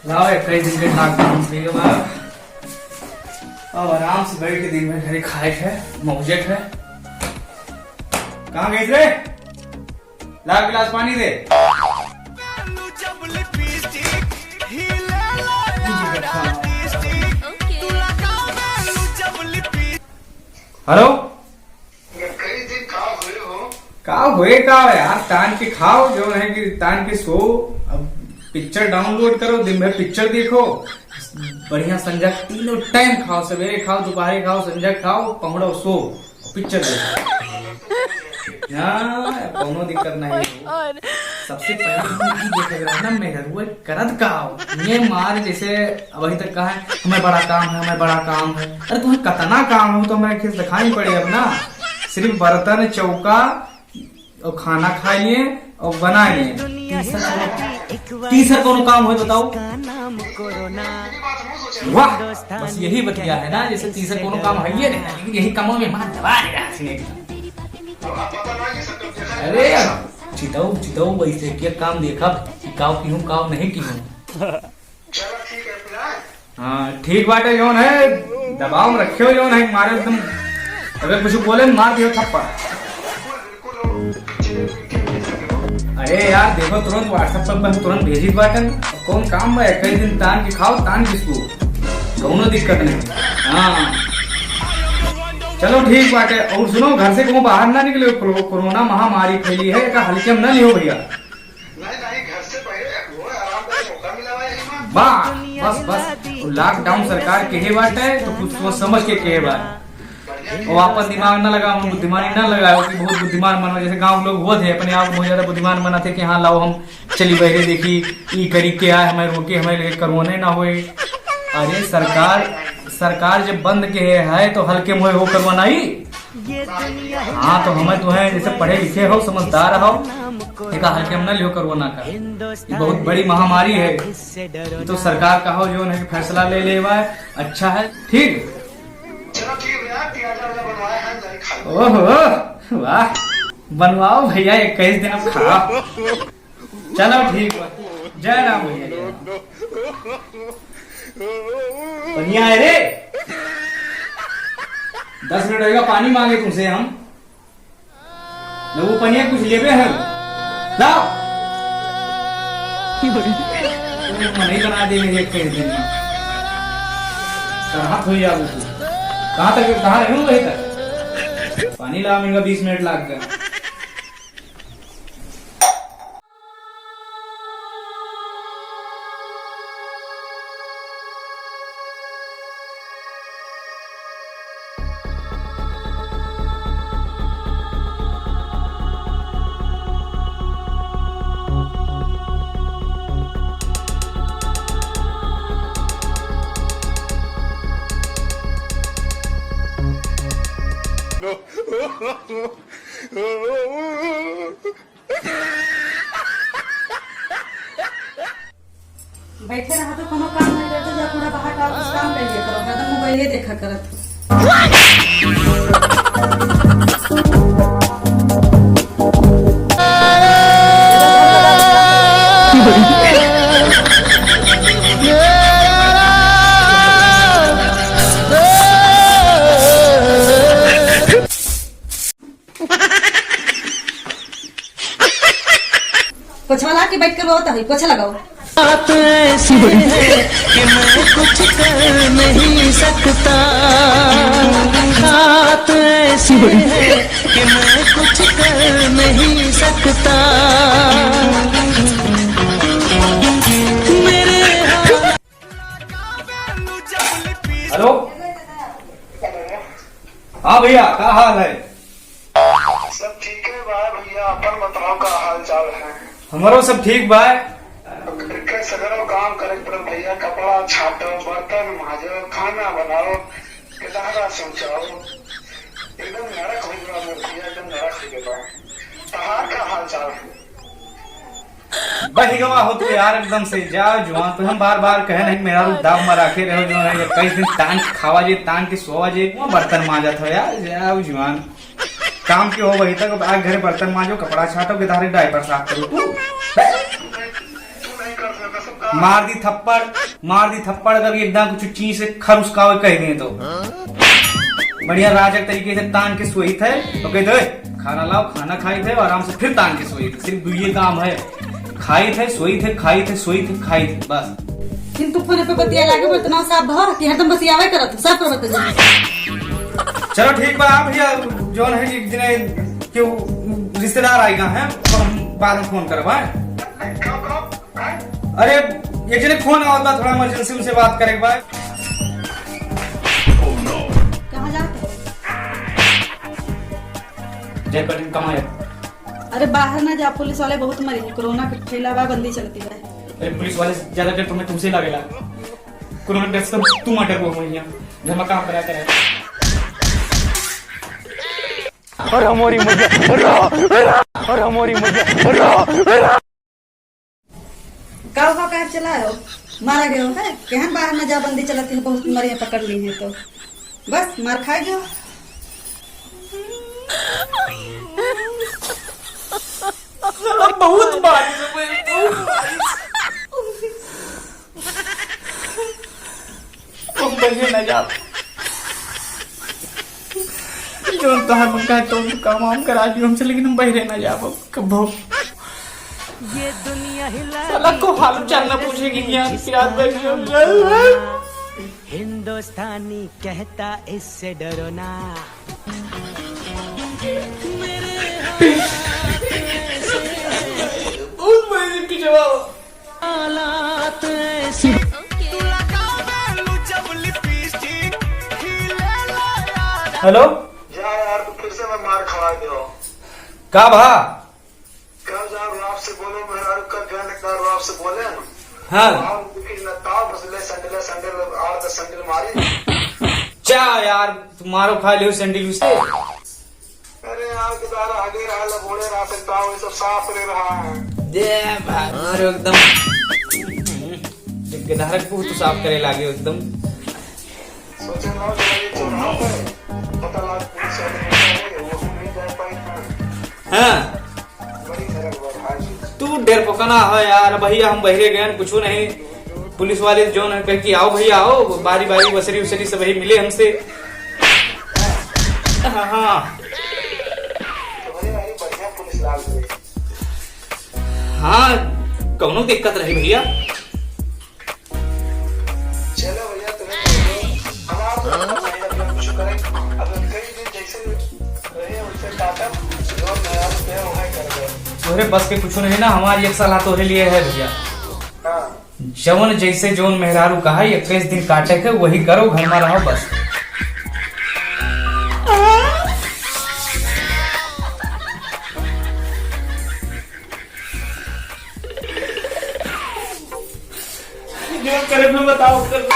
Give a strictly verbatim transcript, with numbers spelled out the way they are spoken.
लाओ, इक्कीस दिन के lockdown खुल गया बा। अब आराम से बैठ के दिन भर घरे खाए के, मौजे के। कहाँ गई रे? ला गिलास पानी दे। हेलो। इक्कीस दिन का हुए हो? का हुए का हो यार, तान के खाओ, जो है कि तान के सो। अब picture download करो, दिन भर picture देखो, बढ़िया संझा तीनों time खाओ, सवेरे खाओ, दोपहरे खाओ, संझा खाओ, पहुड़ो, सो, picture देखो। हाँ, कौनो दिक्कत नहीं है। सबसे पहले तुम ई देखे के रहो ना, मेहरुआ करत का हो? ये मार जैसे अबही तक कहा है, "हमें बड़ा काम है, हमें बड़ा काम है।" अरे तुम्हें कतना काम हो तो हमें किस दिखाई पड़े अब ना। सिर्फ बर्तन, चौका और खाना खा लिए और बना लिए। तीसर कौनो, तीसर कौनो काम हो बताओ? वाह, बस यही बतिया है ना, जैसे तीसर कौनो काम है ये नहीं, लेकिन यही कामों में मार दबा दे रहा है। अरे यार, चितऊ, चितऊ, वैसे क्या काम देखा कि काव की हूँ, काव नहीं की हूँ। चलो ठीक है, फिर आए। हाँ, ठीक बाटे, जौन है, दबाव में रखे हो, जौन है, मारे एकदम, अगर कुछ बोले, मार दियो थप्पड़। अरे यार, देखो, तुरंत WhatsApp पर बस तुरंत भेजित बाटन। अब कौन काम बा, इक्कीस दिन तान के खाओ, तान किसको, कौनो दिक्कत नहीं। हाँ, चलो ठीक बाटे। और सुनो, घर से कहूँ बाहर ना निकले, कोरो-, कोरोना महामारी फैली है, एका हल्के में ना लियो भैया। नहीं, नहीं, घर से पहले वो आराम का मौका मिला हुआ है, इमाम। बा, बस, बस, lockdown सरकार कहे बाटे, तो कुछ सोच समझ के कहे बाटे। और आपन दिमाग ना लगाओ, हम बुद्धिमानी ना लगाओ कि बहुत बुद्धिमान बनो, जैसे गाँव लोग होत है, अपने आप को बहुत ज्यादा बुद्धिमान बनाते कि हाँ, लाओ हम चली बहरे देखी, ई करी के आए, हमें रोके, हमें लगे कोरोना ना होए। अरे सरकार, सरकार जब बंद के है तो हल्के में हो कोरोना ही। हाँ, तो हमें तो है, जैसे पढ़े लिखे हो, समझदार हो, एका हल्के में ना लियो कोरोना का। ये बहुत बड़ी महामारी है। ये तो सरकार का हो, जो है फैसला ले लेवा है, अच्छा है, ठीक। चलो ठीक भैया, प्याजा वाजा बनवाए हैं, जाए खा लो। ओहो, वाह, बनवाओ भैया, इक्कीस दिन अब खाओ। चलो ठीक बा, जय राम भैया, जय राम। पनिया है रे, दस मिनट होएगा, पानी मांगे तुमसे हम। न वो पनिया कुछ लेबे है, लाओ। नहीं बना दे मेरे एक दिन में। कहाँ खोई जाबू तू? कहाँ तक, कहाँ रहे हो वहीं तक? पानी लावा, मेरे बीस मिनट लाग गए। बैठे रहा तो कोनो काम नहीं करते, जा पूरा बाहर का कुछ काम कर लिया करो, ज्यादा मोबाइले देखा करत। पोछा लगा के बैठ के रोता है, पोछा लगाओ। बात ऐसी है कि मैं कुछ कर नहीं सकता। बात ऐसी है कि मैं कुछ कर नहीं सकता। मेरे हाथ हेलो। हाँ भैया, का हाल है? सब ठीक है बा भैया, अपन बताओ का हाल चाल है? हमरो सब ठीक बा। घर के सगरो काम करे पड़े भैया, कपड़ा छाटो, बर्तन माजो, खाना बनाओ, गिदहरा सोचाओ, एकदम नरक हो गया भैया, एकदम नरक हो गया। तहार का हाल चाल है? बहि गवा हो तू यार एकदम से। जाओ जुआन, तो हम बार बार कहे नहीं, मेहरारू दाब में राखे रहो, जो है इक्कीस दिन तान के खावा जे, तान के सोवा जे, वो बर्तन मांजत हो यार, जाओ जुआन। काम के हो वही तक, आ घरे बर्तन मांजो, कपड़ा छाटो, गिदहरे diaper साफ करो तू। मार दी थप्पड़, मार दी थप्पड़, अगर एकदम कुछ चीज से खर उसकावे कह दें तो। बढ़िया राजक तरीके से तान के सोइत है, तो कहते, "ओए, खाना लाओ, खाना खाइत है," और आराम से फिर तान के सोइत है। सिर्फ दुइये काम है, खाइत है, सोइत है, खाइत है, सोइत है, खाइत है, बस। किंतु फोन पे बतिया लागे, बोलते ना साफ भवा कि हरदम बतियावे करत, सब पर बता। चलो ठीक बा, आप भैया, जौन है कि जिन्हें, कि वो रिश्तेदार आएगा है, तो हम बाद में फोन करबा। अरे, एक जने फोन आवत बा, थोड़ा इमरजेंसी उनसे बात करे के बा। कहाँ जात हो? जय कठिन कमाए। अरे, बाहर ना जा, पुलिस वाले बहुत मरी है, कोरोना के फैला बा, बंदी चलती बा। अरे, पुलिस वाले से ज्यादा डर तुम्हें तुमसे लागेला। कोरोना डर से तो तुम डर हुआ यहाँ, घर में काम करा करे। और हमारी मजा, और हमारी मजा, का हुआ, काहे चलाए हो? मारा गयो है? केहन बाहर में जा बंदी चलती है, बहुत मरिया पकड़ ली है तो। बस, मार खाए गयो। साला बहुत बारिश हो गई, बहुत बारिश। तुम बहिरे ना जाओ। जौन तोहार मन का है, तो काम वाम करा दियो हमसे, लेकिन हम बहिरे ना जाब अब कबो। ये दुनिया हिला साला को हाल चाल ना पूछे कि ज्ञान की रात बैठे हम। हिंदुस्तानी कहता इससे डरो ना। बहुत मजे की जवाब। हालात ऐसे। हेलो। जा यार, तू फिर से मैं मार खवा दे हो। का भा? कल जाओ, रुआब से बोलो, मेहरारू का गन का रुआब से बोले। हाँ। और दुखी न ताव, बस ले सैंडल, सैंडल, और तो सैंडल मारी। जा यार, तू मारो खा लियो सैंडल से। अरे यार, के दारा आगे रहा, लबोड़े रहा, से ताव, ये सब साफ रे रहा है। दे भाई, मारो एकदम। जब के धारक को तो साफ करे लागे एकदम। सोचे ना, जो ये चोर हो गए, पता लगा पुलिस वाले नहीं आए, वो भी नहीं जा पाए। हाँ। बड़ी खराब हुआ भाई। तू डरपोकना हो यार, भैया हम बहिरे गए, कुछ नहीं। पुलिस वाले जौन है कह कि आओ भैया आओ, बारी बारी बसरी उसरी सब ही मिले हमसे। हाँ, हाँ। तो भैया, अरे बढ़िया पुलिस लाग गए। हाँ, कौनो दिक्कत रही भैया। चलो भैया, तुम्हें तो हम आप अपना कुछ करें। अब कई दिन जैसे रहे, उनसे काटा, जो नया रुपया वहाँ कर दो। तोहरे बस के कुछ नहीं ना, हमारी एक सलाह तोहरे लिए है भैया। हाँ। जवन जैसे जौन मेहरारू कहा, इक्कीस दिन काटे के, वही करो, घर में रहो बस। जो करे में बताओ, कर।